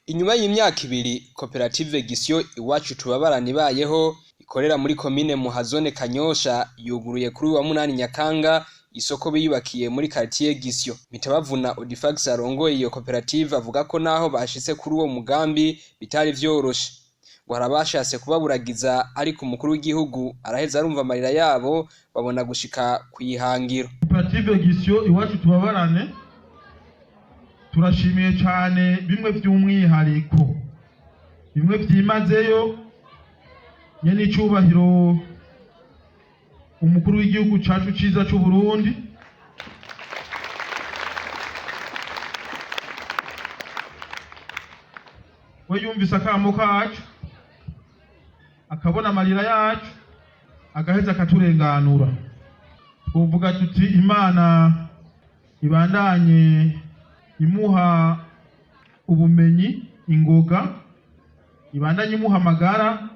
Inyuma y'imyaka 2 koperative Gisyo Iwacu Tubabarane ibayeho ikorera muri komine Muha zone Kanyosha yuguruye kuri wa 8 Nyakanga isoko biyubakiye muri quartier Gisyo. Mitabavuna Odifax arongoye iyo koperative avuga ko naho bashitse kuri uwo mugambi bitari vyoroshe, ngo harabashatse kubaburagiza ariko umukuru w'igihugu araheza arumva amarira yabo babona gushika kwihangiro. Koperative Gisyo Iwacu Tubabarane turashimiye cyane bimwe by'umwihariko, bimwe byimazeyo nyene icubahiro umukuru w'igihugu cacu ciza c'u Burundi. We yumvise akamo kacu, akabona amarira yacu, agaheza akaturenganura. Twovuga tuti Imana ibandanye imuha ubumenyi ingoga, ibandanye imuha amagara,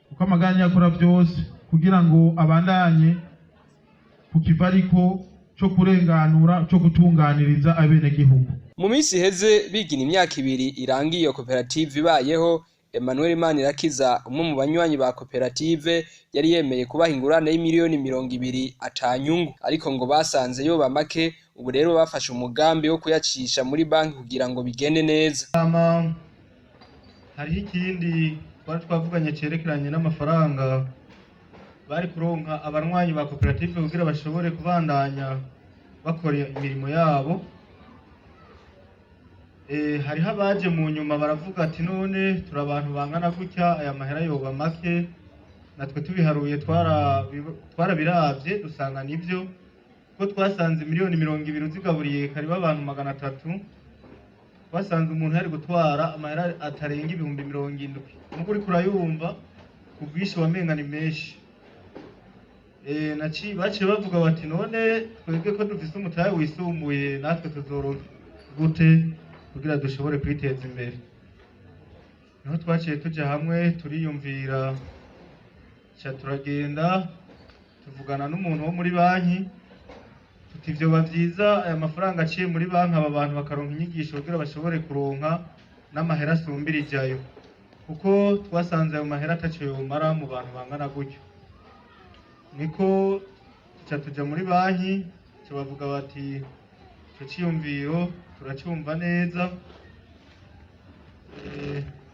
kuko amagara niyo akora byose, kugira ngo abandanye ku kivariko cyo kurenganura, cyo gutunganiriza abenegihugu. Mu minsi iheze bigina imyaka 2 irangiye iyo koperative ibayeho, Emmanuel Manirakiza umwe mu banywanyi ba koperative yari yemeye kubaha ingurane y'imiliyoni 20 atanyungu, ariko ngo basanze yoba make. Ubu rero bafashe umugambi wo kuyacisha muri banki kugira ngo bigende neza. Hariho ikindi twari twavuganye cerekeranye n'amafaranga bari kuronka abanywanyi ba koperative kugira bashobore kubandanya bakora imirimo yabo. Hariho abaje mu nyuma baravuga ati none turi abantu bangana gutya, aya mahera yoba make, natwe tubiharuye twarabiravye dusanga nivyo, kuko twasanze miliyoni 20 uzigaburiye kariba abantu 300, twasanze umuntu yari gutwara amahera atarenga ibihumbi 70. Nuko uriko urayumva ku bwinshi wamenga ni menshi. Baciye bavuga bati none twebwe ko dufise umutahe wisumbuye natwe tuzoronka gute kugira dushobore kwiteza imbere. Niho twaciye tuja hamwe turiyumvira, ca turagenda tuvugana n'umuntu wo muri banki tuti vyoba vyiza aya mafaranga aciye muri banki aba bantu bakaronka inyigisho kugira bashobore kuronka n'amahera asumbirijayo, kuko twasanze ayo mahera ataco yomara mu bantu bangana gutyo. Niko tuca tuja muri banki, ca bavuga bati ico ciyumviro turacumva neza,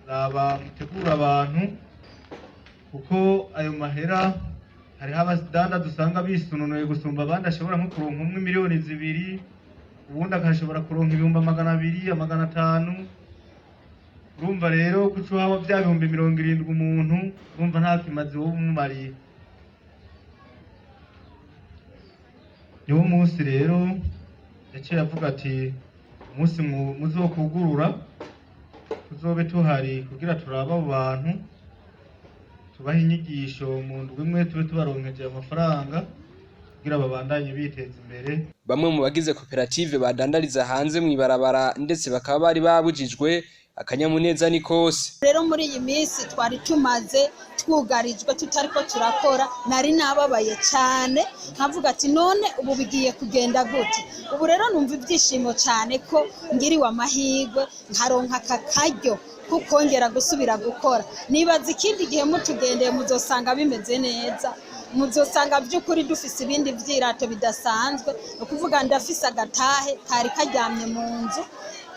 raba mutegura abantu, kuko ayo mahera hariho abadandaza usanga bisununuye gusumba abandi, ashobora nko kuronka umwe miliyoni 2, uwundi akashobora kuronka ibihumbi 200, 500. Urumva rero kuco haba vya bihumbi 70 umuntu, urumva nta kimazi wowe umumariye. Niwo munsi rero yaciye avuga ati umunsi muzokugurura tuzobe tuhari kugira turabe abo bantu, tubahe inyigisho mu ndwi imwe, tube tubaronkeje amafaranga kugira babandanye biteza imbere. Bamwe mu bagize koperative badandariza hanze mw'ibarabara ndetse bakaba bari babujijwe, akanyamuneza ni kose. Rero muri iyi minsi twari tumaze twugarijwe tutariko turakora, nari nababaye cyane nkavuga ati none ubu bigiye kugenda gute. Ubu rero numva ibyishimo cyane ko ngiriwe amahirwe nkaronka aka karyo kukongera gusubira gukora. Nibaza ikindi gihe mutugendeye muzosanga bimeze neza, muzosanga by'ukuri dufise ibindi vyirato bidasanzwe. Ni ukuvuga ndafise agatahe kari karyamye mu nzu,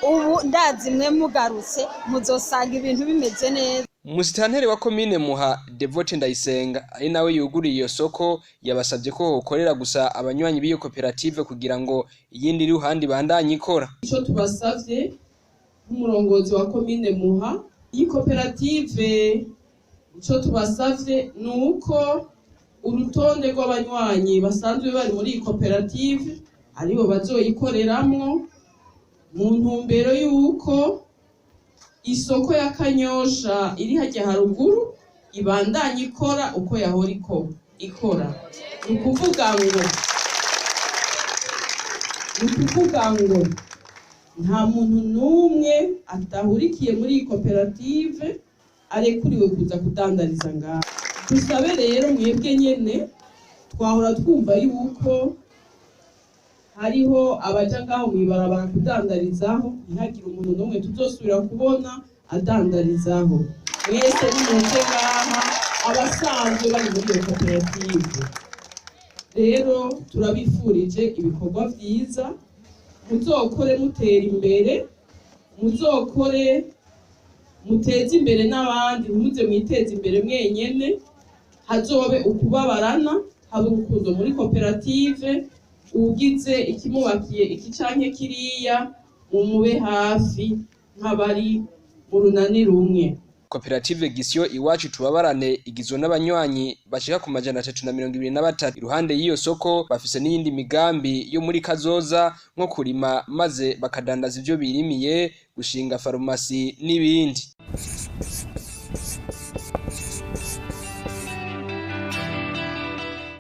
ubu ndazi mwe mugarutse muzosanga ibintu bimeze neza. Umusitanteri wa komine Muha Devote Ndayisenga ari nawe yuguriye iyo soko, yabasabye ko hokorera gusa abanywanyi b'iyo koperative kugira ngo iyindi ruhande ibandanye ikora. Ico tubasavye nk'umurongozi wa komine Muha, iyi koperative ico tubasavye nuko urutonde rw'abanywanyi basanzwe bari muri iyi koperative aribo bazoyikoreramwo, mu ntumbero yuko isoko ya Kanyosha iri hajya haruguru ibandanye ikora uko yahora ikora. Ni ukuvuga ngo nta muntu n'umwe atahurikiye muri iyi koperative arekuriwe kuza kudandariza ngaha. Dusabe rero mwebwe nyene, twahora twumva yuko hariho abaja ngaho mw'ibarabara kudandarizaho, ntihagire umuntu n'umwe tuzosubira kubona Adandarizaho. Mwese nimuze ngaha, abasanzwe bari muri iyo koperative. Rero turabifurije ibikorwa vyiza, muzokore mutera imbere, muzokore muteze imbere n'abandi, ntimuze mwiteze imbere mwenyene. Hazobe ukubabarana, habe urukundo muri koperative. Ugize ikimubakiye iki canke kiriya, mumube hafi nk'abari mu runani rumwe. Koperative Gisyo Iwacu Tubabarane igizwe n'abanywanyi bashika ku 323. Iruhande y'iyo soko bafise n'iyindi migambi yo muri kazoza, nko kurima maze bakadandaza ivyo birimiye, gushinga farumasi n'ibindi.